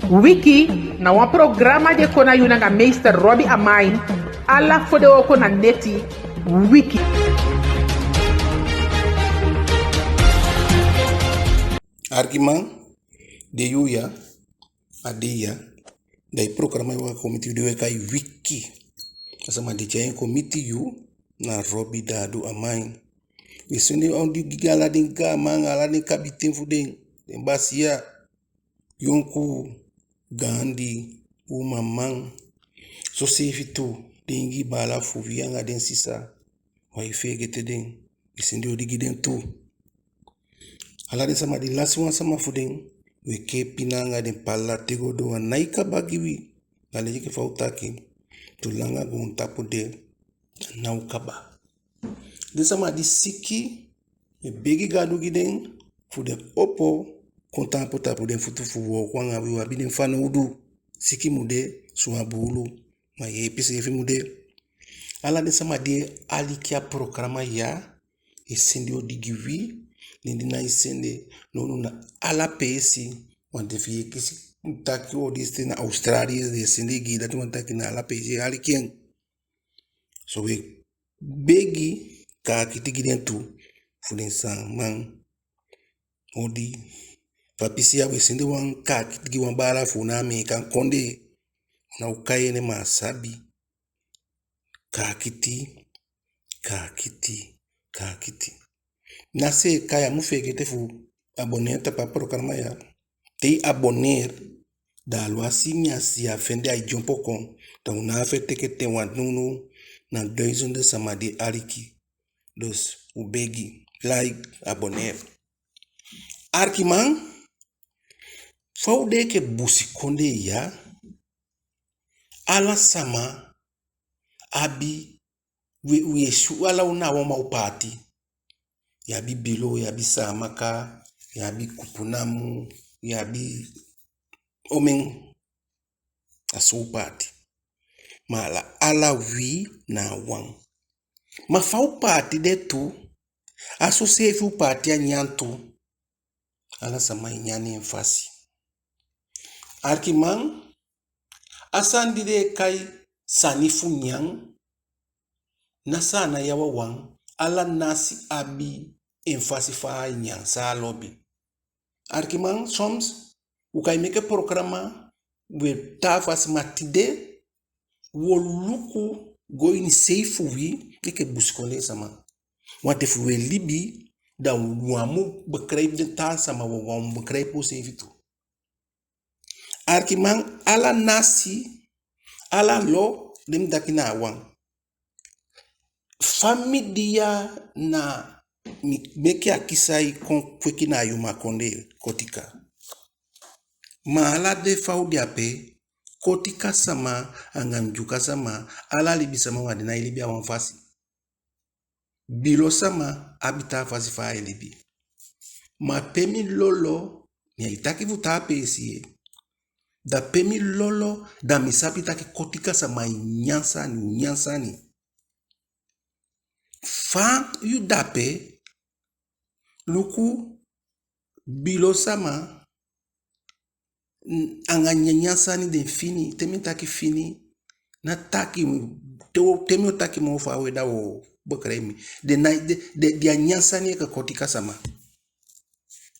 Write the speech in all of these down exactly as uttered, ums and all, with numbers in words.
Wiki na wan programa di e kon na yu nanga meester Robbie Amain, ala fodewooko na neti. Wiki. Arkiman, den yuu ya, a dei ya, da i programa e waka kon miti yu di we kai Wiki. A sama di tyai en kon miti yu na Robbie Dadu Amain. We sende odi gi ala den gaaman, ala den kabiten fu den, den basiya, yonkuu, gaandi, umaman, soseefi tu den Ingii baala fu wi anga den sisa. Wi á e feegete den, wi sende odi gi den tu. Ala den sama di lasi wan sama fu den, we kee pina anga den pala te go doo, a nái kaba gi wi. A leti enke fa u taki, solanga goontapu de, a ná o kaba. Den sama di siki, we begi Gadu gi den, fu den opo kon taampu tapu den futu fu wooko anga wi. U abi den fanowdu. Siki mu de, suwa buulu, ma yeepi seefi mu de. Ala den sama di e aliki a programa ya, e sende odi gi wi. Den di nái sende, nownow na ala peesi, want efu i e kisi taki odi sende na Australia, den e sende gi i, dati wani taki na ala peesi e aliki en. So we begi kaakiti gi den tu, fu den sa man odi. Fa pisi ya, we sende wan kaakiti gi wan baala fu u na Ameekan Kondee. U ná o kai en nen, ma a sabi. Kaakiti, kaakiti, kaakiti. Na seeka ya, mu feegete fu abonneer tapu a programa ya. Te i abonneer, da alwasi mi á si, á fende, ai dyombo kon, da u ná a feteke ten, want nownow na duizenden sama di e aliki. Dus u begi, like, abonneer. Arkiman, fa u de enke busikondee ya, ala sama abi, wi, wi e si u ala, u na wan man u paati. I abi Bilo, i abi Saamaka, i abi Kupunamu, i abi omen. A so u paati. Ma ala, ala wi na wan. Ma fa u paati de tu, a soseefi u paati a nyan tu. Ala sama e nyan na en fasi. Arkiman, a sani di den e kai sani fu nyan, ná Saanan ya wawan, ala nasi abi en fasi fa ai nyan san a lobi. Arkiman, soms u kan e meke programa, we taa fasi, ma tide wo luku go ini sei fu wi enke busikondee sama. Want efu we libi, da u á mu begrijp den taa sama, u á mu begrijp useefi tu. Arkiman, ala nasi, ala lo, den mu taki na a wan. Fa mi de ya, na mi meke a kisi ai kon kweki na Yuma Kondee, Kotika. Ma ala den fa u de ape, Kotika sama anga Ndyuka sama, ala libisama, u á de, nái libi a wan fasi. Bilo sama abi taa fasi fa ai libi. Ma pe mi lolo, mi á e taki fu taa peesi, da pe mi lolo, da mi sabi taki Kotika sama e nyan sani, nyan sani. Fa yu de ape, luku, Bilo sama, n-, anga nyanyan sani den fini, te mi taki fini, ná taki, te, te mi o taki moo faawe da wo begrijp mi. Den na, den, den, den á nyan sani enke Kotika sama.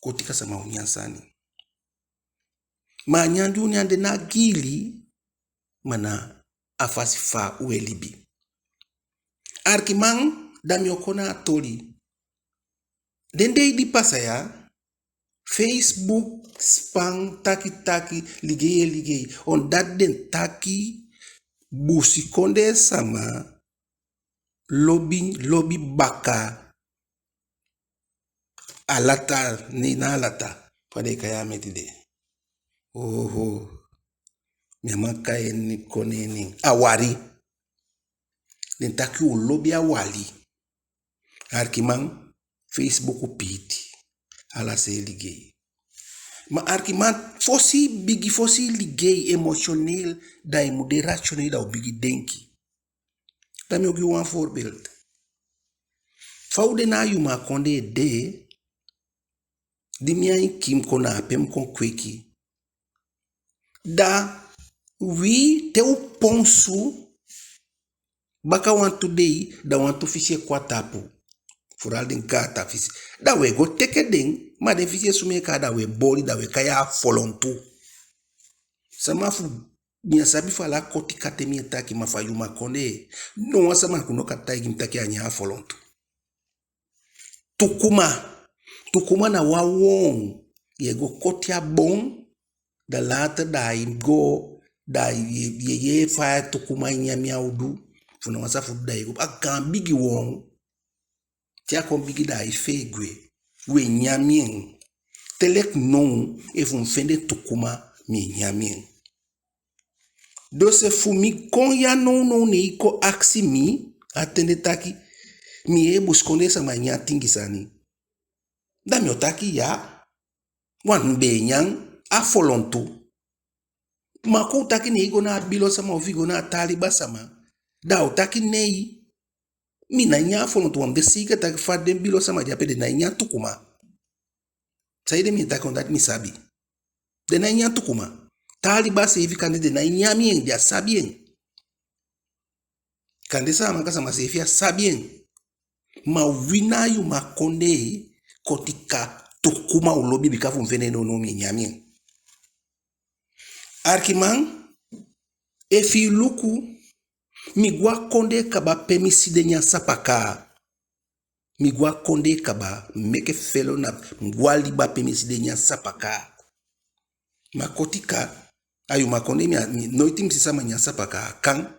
Kotika sama o nyan sani. Ma a nyan di u nyan de ná giili, ma na a fasi fa u e libi. Arkiman, da mi o kon na a toli. Den dei di pasa ya, Facebook span taki taki, ligei e ligei. Omdat den taki busikondee sama lobi, lobi baka. Alata, ne na alata, fa den e kai a meti de. Oho. Mi á man kai en kon na en nen. Awali. Den taki u lobi awali. Arkiman, Facebook piiti. Ala se ligei. Ma arkiman, fosi i bigi, fosi i ligei emotioneel, da i mu de rationeel, da u bigi denki. Da mi o gi wan voorbeeld. Fa u de na a Yuma Kondee de, di mi ain kiin kon na ape mi kon kweki. Da wi te u ponsu, baka wantu dei, da wantu fisi e kon a tapu. Vooral den gaata fisi. Da u e go teke den, ma den fisi e sumee kaa, da u e boli, da u e kai a folontu. Sama fu, mi á sabi fu ala Kotika te mi e taki, ma fu a Yuma Kondee, no wan sama ku no kan taigi mi taki a nyan a folontu. Tukuma. Tukuma na wan woon. Yu e go koti a bon, da later da ai go, da yu e, yu e yee fa a tukuma e nyan mi a udu. Fu na wan sani fu udu da yu e go. A gaan bigi woon. Te a kon bigi da ai fee gwe. U e nyan mi en. Te leki now, efu mi fende tukuma, mi e nyan mi en. Dus efu mi kon ya nownow, ne i kon akisi mi a ten de taki mi yee busikondee sama e nyan tingi sani, da mi o taki ya, want mi be e nyan a folontu. Ma kon u taki ne i go na a bilo sama ofu i go na a taa liba sama, da a o taki nei, mi nái nyan a folontu, want mi de seiker taki fa den bilo sama de ape, den nái nyan tukuma. Saide mi e taki? Omdat mi sabi. Den nái nyan tukuma. Taa liba seefi kande den nái nyan mi en, den á sabi en. Kande Saamaka sama seefi á sabi en. Ma wi na a Yuma Kondee, Kotika, tukuma u lobi, bika fu mi fende en nownow mi e nyan mi en. Arkiman, efu i luku, mi go a kondee kaba pe mi si den nyan sapakaa. Mi go a kondee kaba, mi meke felo na, mi go a liba pe mi si den nyan sapakaa. Ma Kotika, a Yuma Kondee, mi á, mi, noiti mi si sama nyan sapakaa, a kan.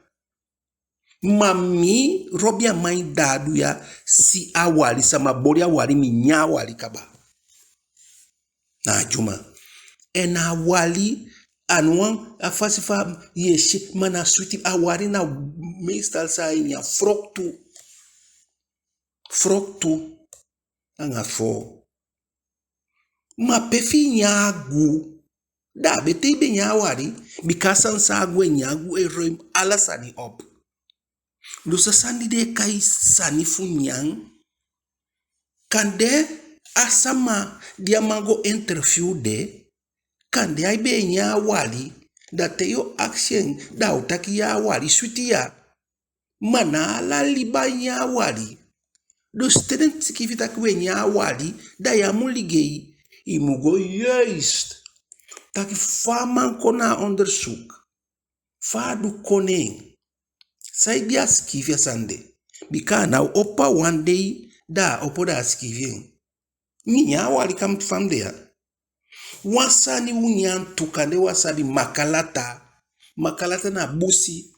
Ma mi, Robi Amain Dadu ya, si awali, sama boli awali, mi nyan awali kaba. Na a dyuma. En a awali, a no wan, a fasi fa yu e si, ma na switi. Awali na meestal san ai nyan, froktu. Froktu anga foo. Ma pe fi i nyan agu, da a betee i be nyan awali, bika a sani san agu e nyan, agu e ruim ala sani op. Dus a sani di den e kai sani fu nyan, kande a sama di a man go interview de, kande ai be e nyan awali, da te yu o akisi en, da a o taki ya, awali switi ya. Ma ná ala liba e nyan awali. Dus te den sikiifi taki u e nyan awali, da yu á mu ligei. I mu go juist taki fa a man kon na a onderzoek. Fa a du kon ne en. Saide a sikiifi a sani de. Bika a ná o opo a wan dei, da a opo da a sikiifi en. Mi nyan awali kaba fa mi de ya. Wan sani u nyan tu, kande u á sabi, makalata. Makalata na busi.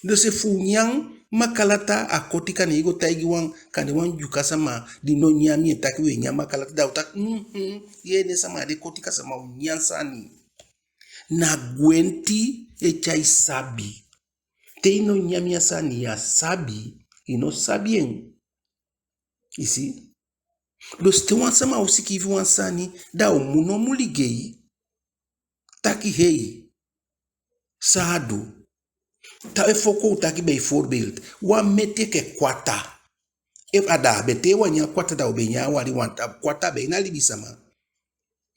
Dus efu u nyan makalata a Kotika, ne i go taigi wan, kande wan Dyuka sama di no nyan mi en taki u e nyan makalata, da a o taki, mhm, yee, den sama de Kotika sama, u nyan sani. Na gwenti e tyai sabi. Te i no nyan mi a sani, yu á sabi, i no sabi en. I si? Dus te wan sama o sikiifi wan sani, da u mu no mu ligei. Taki hei, san a du. Te efu u kon taki bijvoorbeeld, wan meti enke kwata. Efu a da a betee u á nyan kwata, da u be nyan awali, want a kwata be na libisama.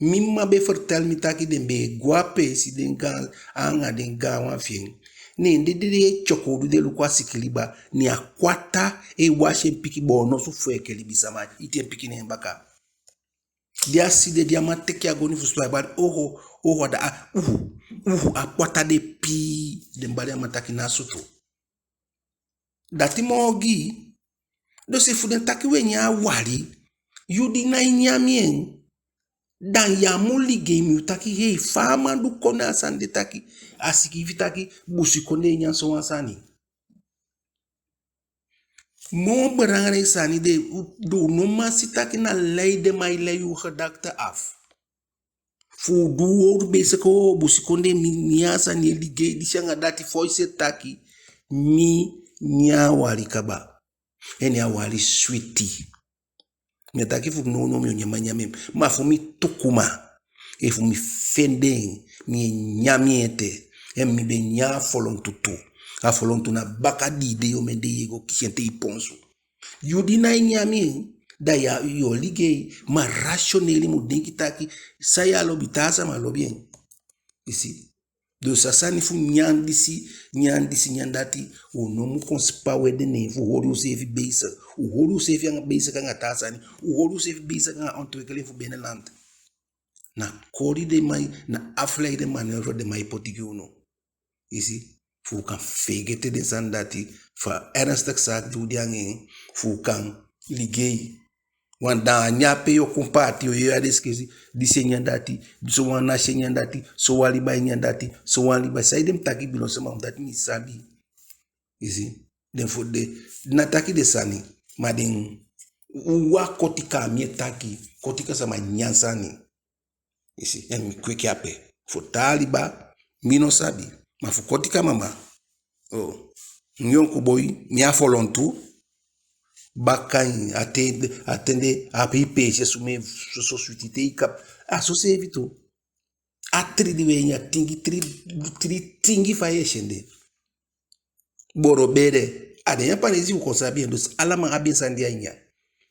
Mi mma be vertel mi taki den be e go a peesi, den gaan, anga den gaanwan fi en. Ne den de e tyokowdu, den luku a sikinliba, ne a kwata e wasi en pikin boonosu fu enke libisama iti en pikin ne en baka. Di a si de, di a man teke a goni fu sutu, a bali oho, oho, a da a uhu, uhu, a kwata de pii, den bali a man taki ná sutu. Dati moo ogii. Dus efu den taki u e nyan awali, yu di nái nyan mi en, da yu á mu ligei, mi o taki hei, fa a man du kon na a sani de taki, a sikiifi taki busikondee e nyan sowan sani. Moo belangrijk sani de, u, u no man si taki na lei den man e lei u gedachte af. Fu u du u wowtu bezig, o, busikondee, mi nyan a sani, e ligei disi anga dati, fosi e taki, mi nyan awali kaba. En a awali switi. Mi á taki fu nownow mi o nyan, mi á nyan mi en. Ma fu mi tukuma, efu mi fende en, mi e nyan mi en ete. En mi be nyan a folontu tu. A folontu na baka dii dei omen dei yu e go kisi en te i ponsu. Yu di nái nyan mi en, da yu o ligei, ma rationeel i mu denki taki, san yu á lobi, taa sama lobi en. I si? Dus a sani fu nyan disi, nyan disi, nyan dati, u no mu kon spa u ede neen fu holi useefi bezig. U holi useefi anga bezig anga taa sani. U holi useefi bezig anga ontwikkeling fu binnenland. Na koli den man, na afleiding manoeuvre den man e poti gi unu. I si, fu u kan feegete den sani dati, fu a ernstig zaak di u de anga en, fu u kan ligei. Want da a nyan ape yu o kon paati, yu o yee a deskisi, disi e nyan dati, sowan nasi e nyan dati, sowan liba e nyan dati, sowan liba, saide mi taki bilo sama, dati mi sabi. I si, den fu den, ná taki den sani, ma den, u wan Kotika, mi e taki, Kotika sama e nyan sani. I si, en mi kweki ape. Fu taa liba, mi no sabi. Ma fu Kotika mama, o, mi yonku boi, mi a folontu, baka en, a ten, a ten de, a pe i peesi e sumee soso switi te i kap. A soseefi tu. A tri di we nyan, tingi tri, tri tingi fa yu e si en de. Boro bee de, a den Yapanesi u kon sabi en, dus ala man abi en sani di ai nyan.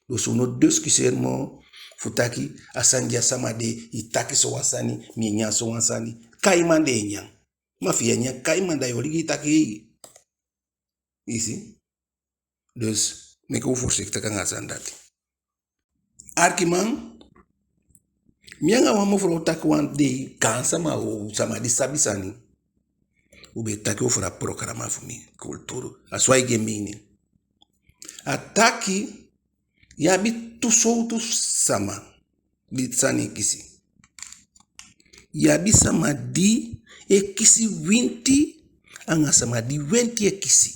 Dus u no discussieer moo fu taki a sani di a sama de, i taki sowan sani, mi e nyan sowan sani. Kaiman den e nyan. Ma fi i á nyan kaiman, da yu o ligi i taki hei. I si? Dus meke u voorzichtig anga a sani dati. Arkiman, mi anga wan mevrouw taki wan dei, gaan sama, o, sama di sabi sani. U be taki over a programma fu mi, kulturu. A so ai gi en mening. A taki, yu abi tu sowtu sama di sani e kisi. Yu abi sama di e kisi winti, anga sama di wenti e kisi.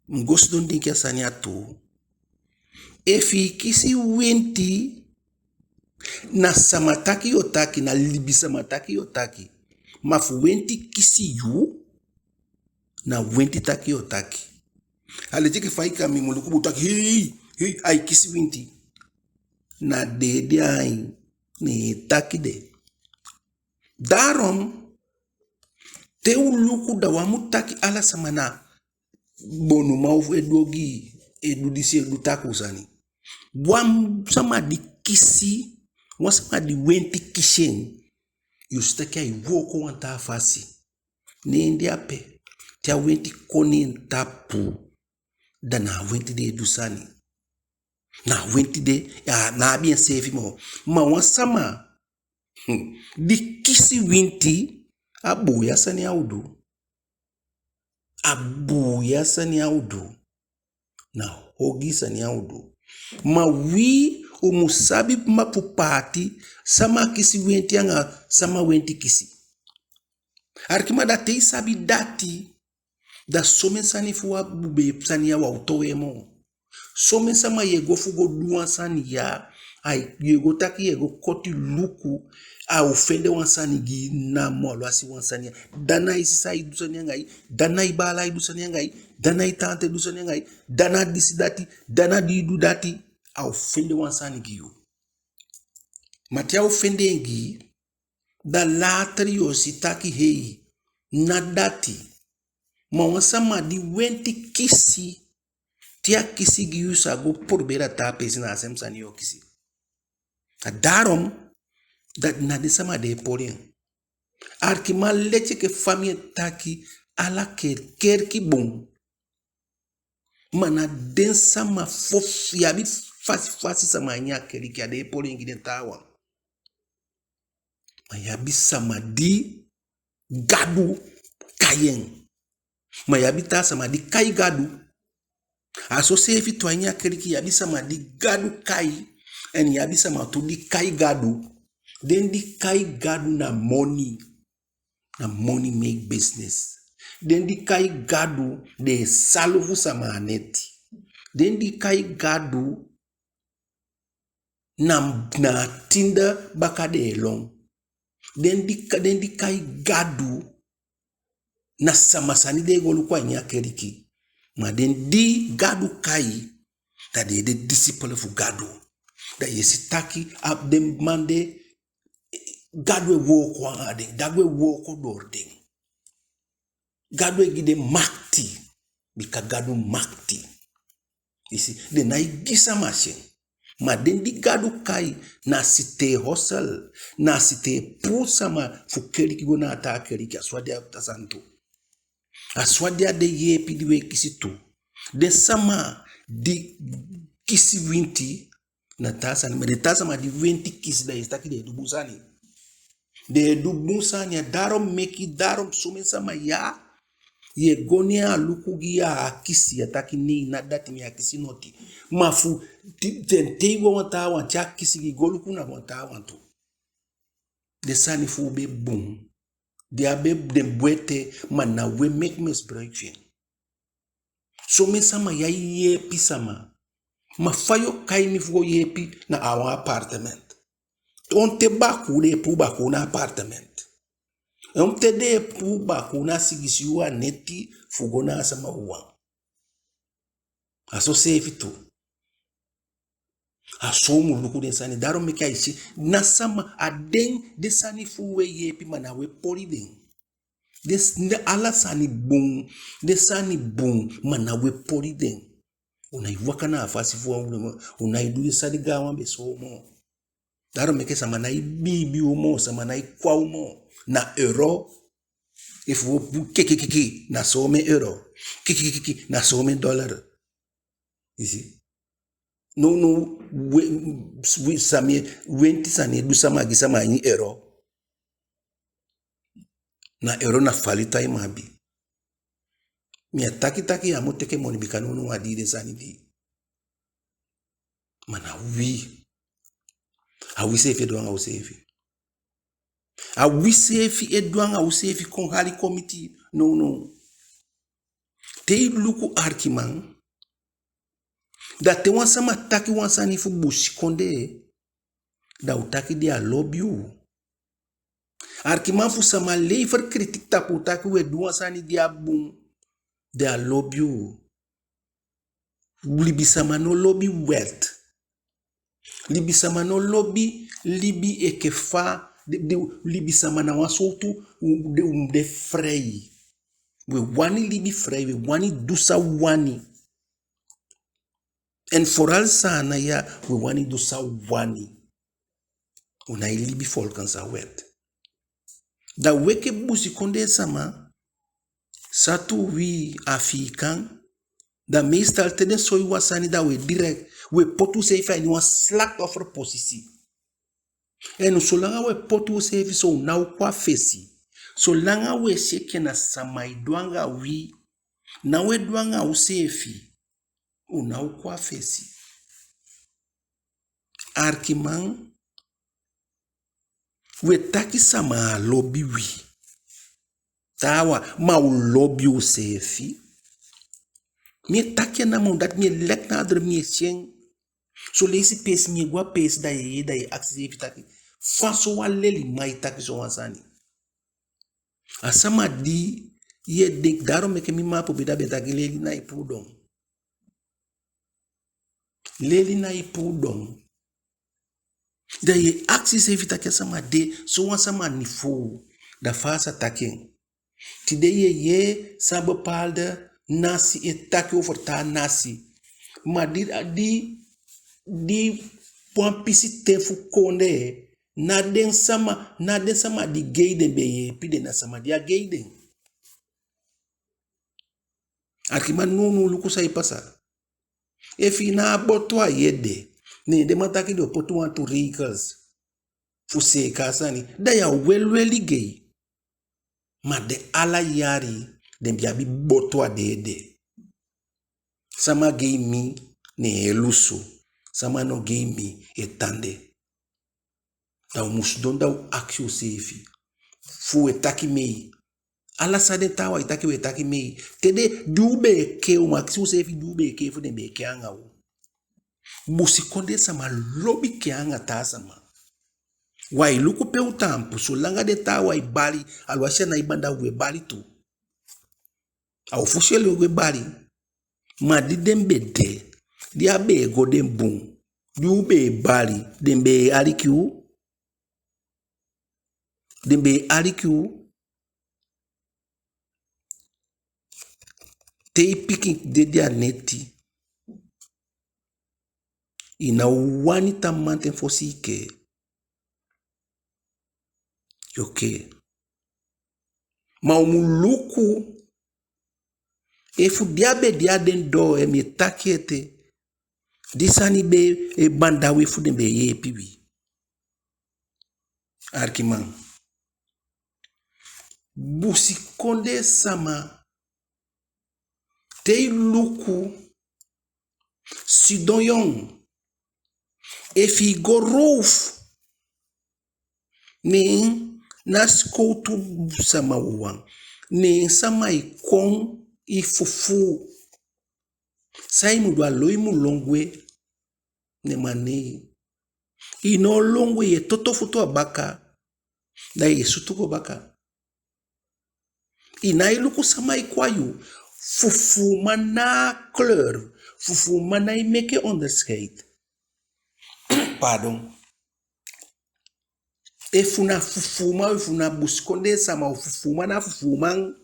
Mi go sidon denki a sani ya tu. Efu i kisi wenti, na sama taki yu o taki, na libisama taki yu o taki. Ma fu wenti kisi yu, na wenti taki yu o taki. A leti enke fa i kan, mi mu luku bun taki, hei, hei, ai kisi wenti. Na dede ain, ne en taki de. Daarom, te u luku, da u á mu taki ala sama na bonuman ofu e du ogii, e du disi, e du takuu sani. Wan sama di kisi, wan sama di wenti kisi en, yu si taki ai wooko wan taa fasi. Ne en de ape, te a wenti kon ne en tapu, da na a wenti de e du sani. Na a wenti de, ya, ná abi enseefi moo. Ma wan sama, hmm, di kisi wenti, a buuya sani a o du. A buuya sani a o du. Na ogii sani a o du. Ma wi, u mu sabi mapu paati, sama kisi wenti anga sama wenti kisi. Arkiman, da te i sabi dati, da somen sani fu u a bun be sani ya u á o towe en moo. Somen sama yu e go fu go du wan sani ya, ai, yu e go taki yu e go koti luku, a o fende wan sani gi i namo, a o si wan sani ya. Da na i sisa e du sani anga i, da na i baala e du sani anga i, da na i tante e du sani anga i, da na disi dati, da na di i du dati, a o fende wan sani gi yu. Ma te a o fende en gi i, da later yu o si taki hei, ná dati. Ma wan sama di wenti kisi, te a kisi gi yu, sa go proberi a taa peesi, na a sem sani yu o kisi. A daarom, dati na den sama de e poli en. Arkiman, leti enke fa mi e taki, ala ker-, kerki bun. Ma na den sama fu, yu abi fasi fasi sama a ini a keliki, a den e poli en gi den taawan. Ma yu abi sama di Gadu kai en. Ma yu abi taa sama di kai Gadu. A soseefi tu a ini a keliki, yu abi sama di Gadu kai, en yu abi sama tu di kai Gadu. Den di kai Gadu na moni. Na money make business. Den di kai Gadu, den e salufu sama a neti. Den di kai Gadu, na, na a tiende baka den e lon. Den di ka-, den di kai Gadu, na sama sani den e go luku a ini a keliki. Ma den di Gadu kai, da den e de disipel fu Gadu. Da yu e si taki a den man de, Gadu e wooko anga den, Gadu e wooko door den. Gadu e gi den makiti, bika Gadu makiti. I si, den nái gi sama sen. Ma den di Gadu kai, na Cité Hossel, na Cité puu sama fu keliki go na a taa keliki, a so a de a taa sani tu. A so a de a den yeepi di we kisi tu. Den sama di kisi winti, na taa sani, ma den taa sama di wenti kisi, da i si taki den e du bun sani. Den e du bun sani ya, daarom meke, daarom somen sama ya, ye go ne a luku gi ya, a kisi, a taki nei, ná dati, mi á kisi noti. Ma fu, ti, ten te i go a wan taawan, te a kisi gi, go luku na wan taawan tu. Den sani fu u be bun. Den á be, den bun ete, ma na we meke misbruik fi en. Somen sama ya e yeepi sama. Ma fa yo kai mi fu go yeepi na a wan appartement? Onten bakuu den e puu bakuu na appartement? Onten den e puu bakuu na sigisi yuu a neti fu go na a sama wawan? A so seefi tu. A so u mu luku den sani. Daarom meke ai si, ná sama, a den, den sani fu u e yeepi, ma na we poli den. Den s-, den ala sani bun, den sani bun, ma na we poli den. U nái waka na a fasi fu wan, u nái du den sani, gaanwan be soo moo. Daarom meke sama nái biibi u moo, sama nái kon a u moo. Na euro, efu u kiki kiki, na somen euro. Kiki kiki, na somen dollar. I si? Nownow, we, we, sani, wenti sani e du sama gi sama a ini euro. Na euro na valuta i mu abi. Mi á taki taki ya mu teke moni, bika nownow a dii den sani dii. Ma na wi. A wi seefi e du anga u seefi. A wi seefi e du anga u seefi kon hali kon miti. Nownow. Te i luku, arkiman, da te wan sama taki wan sani fu busikondee, da u taki den á lobi u. Arkiman, fu sama lever kritiek tapu u taki we du wan sani di á bun, den á lobi u. Libisama no lobi wet. Libisama no lobi libi enke fa, de, de, libisama na wan sowtu, u, de, u de vrij. We wani libi vrij, we wani du san u wani. En vooral Saanan ya, we wani du san u wani. U nái libi volgens a wet. Da u enke busikondee sama, sowtu wi Afiikan, da meestal te den soi u wan sani, da we direct, we poti useefi a ini wan slachtofferpositie. En solanga we poti useefi so, u ná o kon a fesi. Solanga we si enke na sama e du anga wi, ná we du anga useefi, u ná o kon a fesi. Arkiman, we taki sama á lobi wi. Taawan, ma u lobi useefi. Mi e taki en namo, dati mi e leg nadruk, mi e si en. Son leisi peesi mi e go a peesi, da ye, da ye akisi iseefi taki, fa sowan leliman e taki sowan sani? A sama di ye denki, daarom meke mi mma Pobeda be taki leli nái puu don. Leli nái puu don. Da ye akisi iseefi taki a sama de, sowan sama niveau, da fa a sa taki en. Tide ye yee san bepaalde nasi e taki over taa nasi. Ma di, di, di wan pisi ten fu kondee, na den sama, na den sama di gei den be yeepi den, na sama di á gei den. Arkiman, nownow luku san e pasa. Efu i na a boto a yu ede, ne den man taki den o poti wantu regels fu seeka a sani, da yu á weli weli gei. Ma den ala yali, den be abi boto a den ede. Sama gei mi, ne en e lusu. Sama no gei mi, e tan de. Da u mu sidon, da u akisi useefi. Fu we taki mei. Ala san den taawan e taki we taki mei. Te den, di u be e kee, u mu akisi useefi di u be e kee, fu den be e kee anga u. Busikondee sama lobi kee anga taa sama. Wai luku pe u taampu, solanga den taawan e bali, aluwasi a nái banda, u e bali tu. A u fosi e lon go e bali. Ma di den be de, di a be e go den bun, di u be e bali, den be e aliki u? Den be e aliki u? Te i pikin dede a neti, I ná wani tan mamanten fosi i kee. Yu o kee. Ma u mu luku efu di a be de a den doo, e, mi e taki ete, di sani be e banda wi, efu den be e yeepi wi. Alikiman, busikondee sama, te i luku, sidon yon, efu i go roof, ne na sikowtu sama wawan, ne sama e kon e fufuu. San i mu du, a lon i mu lon gwe, ne ma nei. I ná o lon gwe, yu e toto futu a baka, da yu e sutu go baka. I nái luku sama e kon a yu. Fufuuman ná a kleur. Fufuuman nái meke onderscheid. Pardon. Efu na fufuuman, efu na busikondee sama, fufuuman na fufuuman.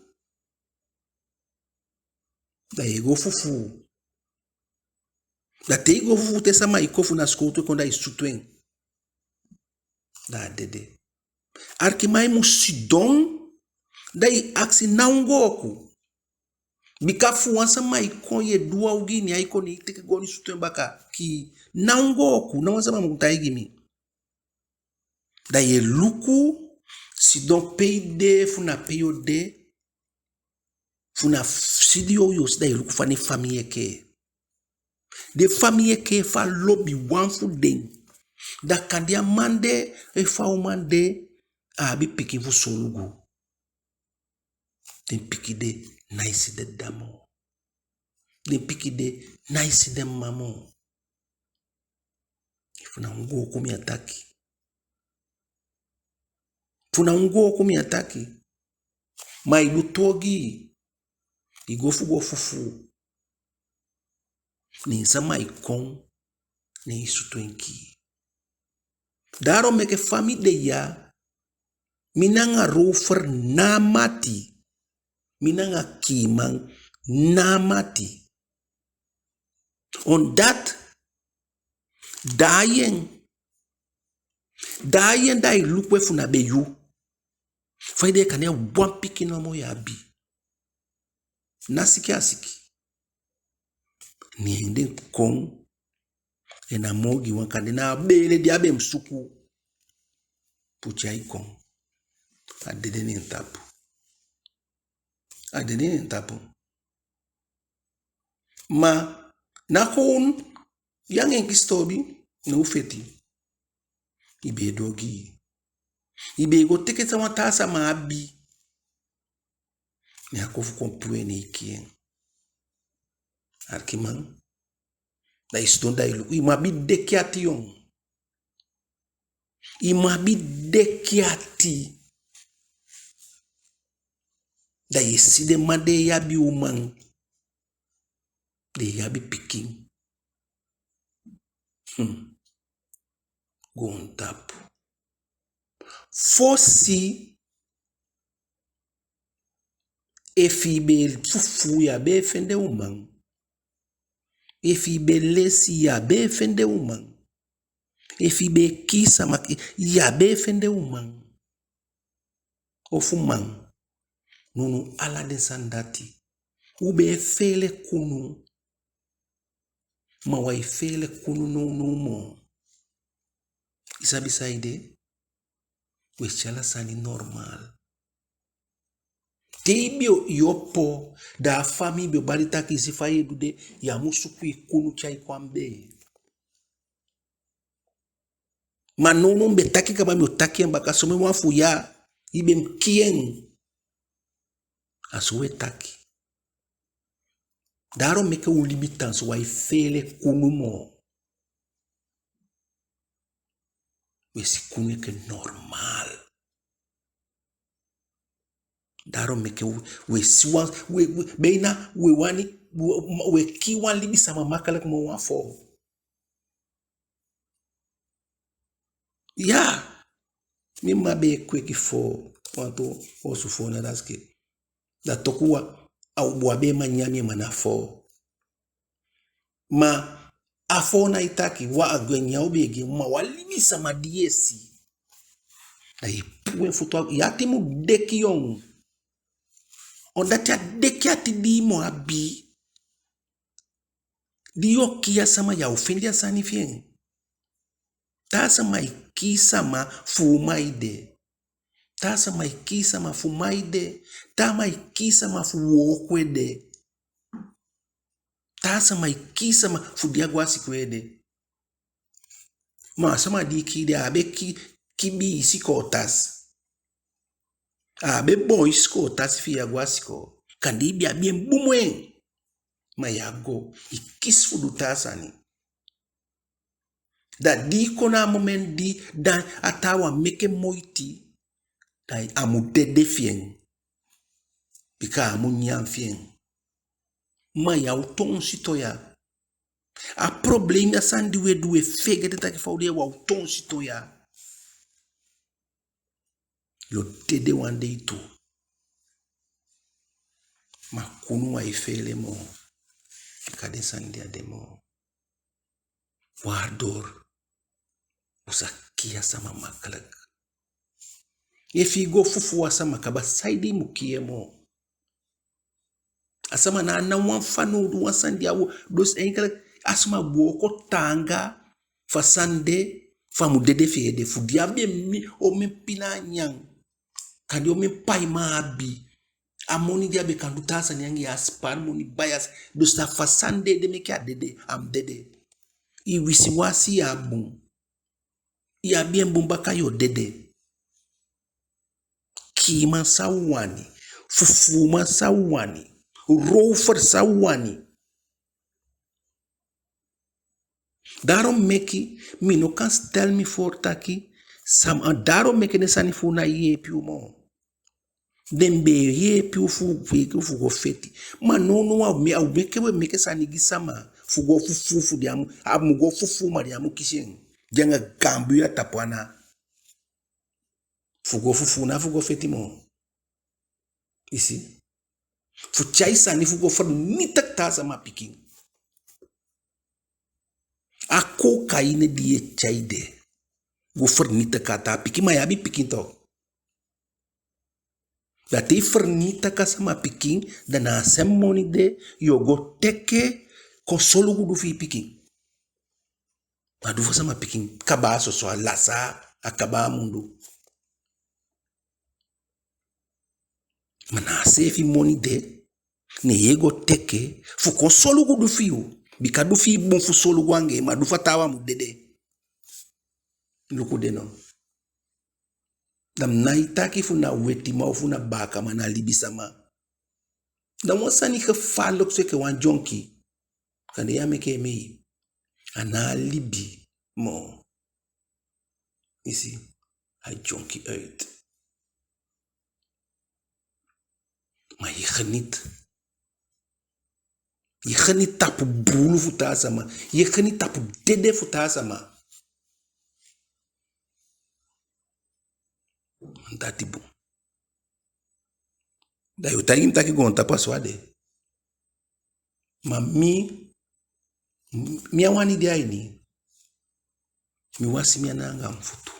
Da yu e go fufuu. Da te i go fufuu, te sama e kon, efu na sikowtu e kon, da i sutu en. Da a dede. Alikiman, i mu sidon, da i akisi na ongooku. Bika efu wan sama e kon, yu e du wan ogii, ne ai kon, ne i teke goni sutu en baka, kii, na ongooku, ná wan sama mu taigi mi. Da yu e luku, sidon pe i de, efu na pe yu o de, efu na studio yu o si, da yu e luku fa den famii e kee. Den famii e kee fu a lobiwan fu den. Da kande a man de, efu a uman de, a abi pikin fu solugu. Den pikin de nái si den dda moo. Den pikin de nái si den mma moo. Efu na ongooku mi á taki. Efu na ongooku mi á taki. Ma i du tu ogii, i go fu go fufuu. Ne sama e kon, ne i sutu en kii. Daarom meke fa mi de ya, mi nanga rover ná mati. Mi nanga kiiman ná mati. Omdat daaien, daaien da i luku efu na be yu. Fa i de, kande wan pikin nomo i abi. Ná siki a siki. Ne den kon, en na moo gi wan, kande na a beele di a be mu suku. Poti ai kon. A dede neen tapu. A dede neen tapu. Ma ná kon yu anga en kisi toobi, ne u feti. I be e du ogii. I be e go teke san wan taa sama abi. Ne a kon fu kon puu en, ne i kii en. Alikiman, da i sidon, da i luku, i mu abi deki ati, yon. I mu abi deki ati. Da yu e si den man de e abi uman, den e abi pikin. Hmm. Goontapu. Fosi, efu i be e fufuu, yu á be e fende uman. Efu i be e lesi, yu á be e fende uman. Efu i be e kii sama, yu á be e fende uman. Ofu man. Nownow ala den sani dati. U be e feele kunu. Ma u á e feele kunu nownow moo. I sabi saide? U e si ala sani normaal. Te i be o opo, da a famii be o bali taki, i si fa yu e du de, yu á mu suku i kunu tyai kon a mi bee. Ma nownow mi be taki kaba, mi o taki en baka, somen wan fu ya, i be mu kii en. A so u e taki. Daarom meke u libi tan so, u á e feele kunu moo. U e si kunu enke normaal. Daarom meke u, u e si wan, u e, u e, bijna, u e wani, u e, u e kii wan libisama makkelijk moo wan foo. Ya, mi mma be e kweki foo, wantu osu foo na daske. Da toku wan, a u bun, a be e man nyan en ma na foo. Ma A foo nái taki, wan a gwe nyan u be e gi en, ma wan libisama di yu e si. Da yu e puu en futu a, yu ati mu deki yu. Omdat a deki ati di yu mu abi. Di yu o kii a sama, yu á o fende a sani fi en. Taa sama e kii sama fu uman ede. Taa sama e kii sama fu man ede. Taa sama e kii sama fu wooko ede. Taa sama e kii sama fu di a go a sikoo ede. Ma a sama di i kii de, a á be ki-, kibii sikoo tasi. A á be boon sikoo tasi fi i á go a sikoo. Kande i be abi en bun moo en. Ma yu á go, i kisi fu du taa sani. Da di i kon na a momenti di, da a taawan meke moiti, da a mu dede fi en. Bika a á mu nyan fi en. Ma yu á o toon siton ya. A problema, a sani di u e du, u e feegete taki fa u de ya, u á o toon siton ya. Yu o dede wan dei tu. Ma kunu u á e feele moo. Bika den sani de á de moo. Waardoor u sa kii a sama makkelijk. Efu i go fufuu a sama kaba, saide i mu kii en moo? A sama ná a ná wan fanowdu wan sani di a o, dus eigenlijk a sama go wooko taanga fu a sani de, fu a mu dede fi en ede, fu di a be mu, omen pina a nyan. Kande omen paiman a abi. A moni di a be kan du taa sani anga en, a spaar moni bai a s-, dus da fu a sani de ede meke a dede, a mu dede. I wisiwasi, yu á bun. I abi en bun baka, yu o dede. Kiiman san u wani, fufuuman san u wani, rover san u wani. Daarom meke mi no kan stel mi voor taki sama, daarom meke den sani fu u ná e yeepi u moo. Den be e yeepi u fu, fu, fu go feti. Ma nownow a o me-, a o meke u e meke sani gi sama fu go fufuu, fu den á mu, a mu go fufuu ma den á mu kisi en. Den anga gaan buya tapu ana. Fu go fufuu, ná fu go feti moo. I si? Fu tyai sani fu go vernietig taa sama pikin. A cocaïne di yu e tyai de, go vernietig a taa pikin, ma yu abi pikin toch. Da te yu vernietig a sama pikin, da na a sem moni de yu o go teke kon solugu du fi i pikin. A du fu a sama pikin kaba a soso, a lasi, a kaba a mundu. Ma na a seefi moni de, ne yu e go teke fu kon solugu du fi yu. Bika du fi i bun fu solugu anga en, ma du fu a taawan mu dede. Luku de no. Da mi nái taki fu na wetiman ofu na baakaman, na libisama. Da wan sani gevaarlijk so enke wan dyonki. Kande yu á meke en mee. A ná libi moo. I si, a dyonki uit. Ma yu geniet. Yu geniet tapu buulu fu taa sama. Yu geniet tapu dede fu taa sama. Dati bun. Da yu o taigi mi taki goontapu a so a de. Ma mi, mi á wani de a ini. Mi wasi mi ana anga mi futu.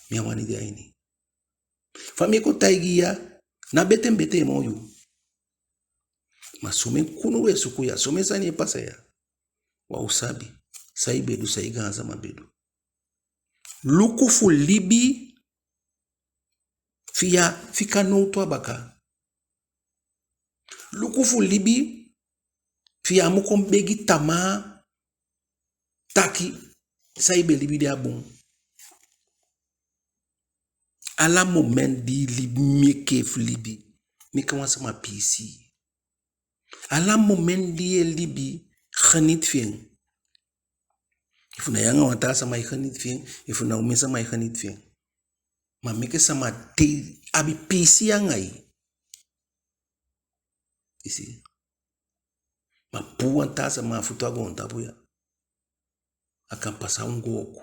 Mi á wani de a ini. Fa mi e kon taigi yu ya, ná betee mi betee moo yu. Ma somen kunu u e suku ya, somen sani e pasa ya. Wi á o sabi san i be du, san i gaansama be du. Luku fu libi fi yu á fika nowtu a baka. Luku fu libi fi yu á mu kon begi tamaa taki san i be libi de á bun. Ala moment di i libi, meke fu libi, meke wan sama piisii. Ala moment di yu e libi, geniet fi en. Efu na yu anga wan taa sama, i geniet fi en. Efu na omen sama, i geniet fi en. Ma meke sama de abi piisii anga yu. I si? Ma puu wan taa sama futu a goontapu ya. A kan pasa ongooku.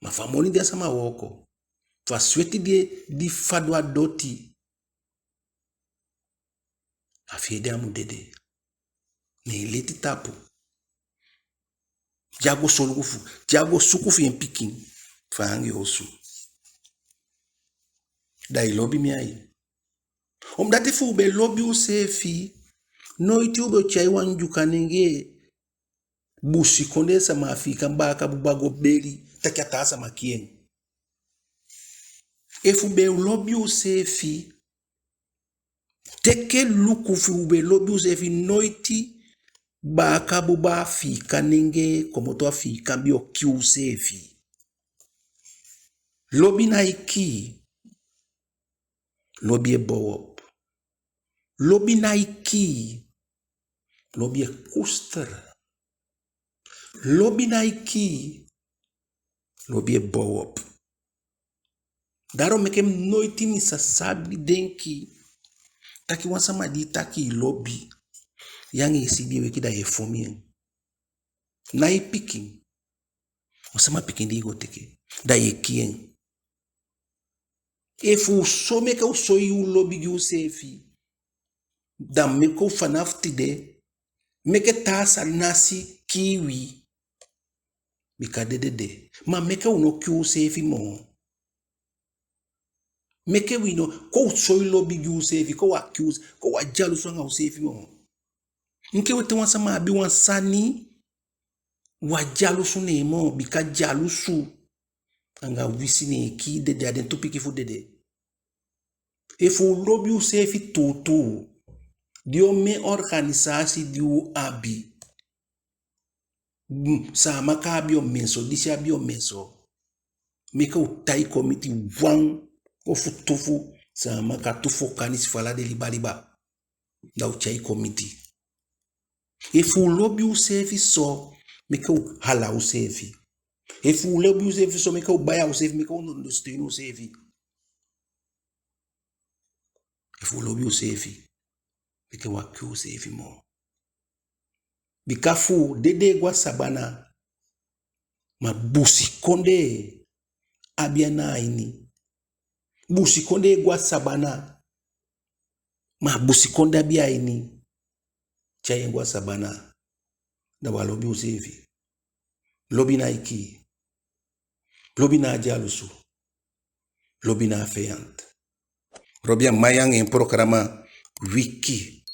Ma fu a moni di a sama wooko, fu a sweti di, di fadon a doti, a fi en de a mu dede. Ne en leti tapu. Di a go solugu fu, di a go suku fi en pikin fu a anga en osu. Da i lobi mi? Ai. Omdat efu u be lobi useefi, noiti u be o tyai wan Ndyuka nengee busikondee sama Afiikan baaka buba go beli taki a taa sama kii en. Efu u be lobi useefi, teke luku fi u be lobi useefi, noiti baaka buba Afiikan nengee komoto Afiikan be o kii useefi. Lobi nái kii. Lobi e bow op. Lobi nái kii. Lobi e koester. Lobi nái kii. Lobi e bow op. Daarom meke mi noiti mi sa sabi denki taki wan sama di i taki i lobi, yu anga en si di e weki, da yu e fon en. Na i pikin, wan sama pikin di i go teke, da yu e kii en. Efu u so meke u soi u lobi gi useefi, da meke u fanafu tide, meke taa sani nasi kii wi. Bika dede de. Ma meke u no kii useefi moo. Meke wi no, kon u soi lobi gi useefi, kon u á kii use-, kon u á dyalusu anga useefi moo. Enke we te wan sama abi wan sani, u á dyalusu ne en moo, bika dyalusu anga wisi ne e kii dede, a den tu pikin fu dede. Efu u lobi useefi tuutuu, den omen organisasi di u abi, mm, Saamaka abi omen so, disi abi omen so. Meke u tai kon miti wan ofu tu fu Saamaka, tu fu Okanisi, fu ala den liba liba. Da u tyai kon miti. Efu u lobi useefi so, meke u hala useefi. Efu u lobi useefi so, meke u baya useefi, meke u ondersteun useefi. Efu u lobi useefi, meke u á kii useefi moo. Bika fu dede e go a sabana, ma busikondee abi ana a ini. Busikondee e go a sabana, ma busikondee abi a ini. Tyai en go a sabana. Da u á lobi useefi. Lobi nái kii. Lobi ná a dyalusu. Lobi ná a feyanti. Robi Amain anga en programa Wiki.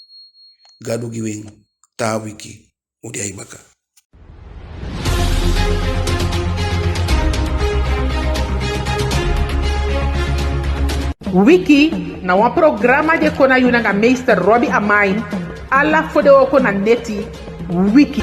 Gadu gi u en, taa wiki u de a i baka. Wiki na wan programa di e kon na yu nanga meester Robi Amain, ala fodewooko na neti. Wiki.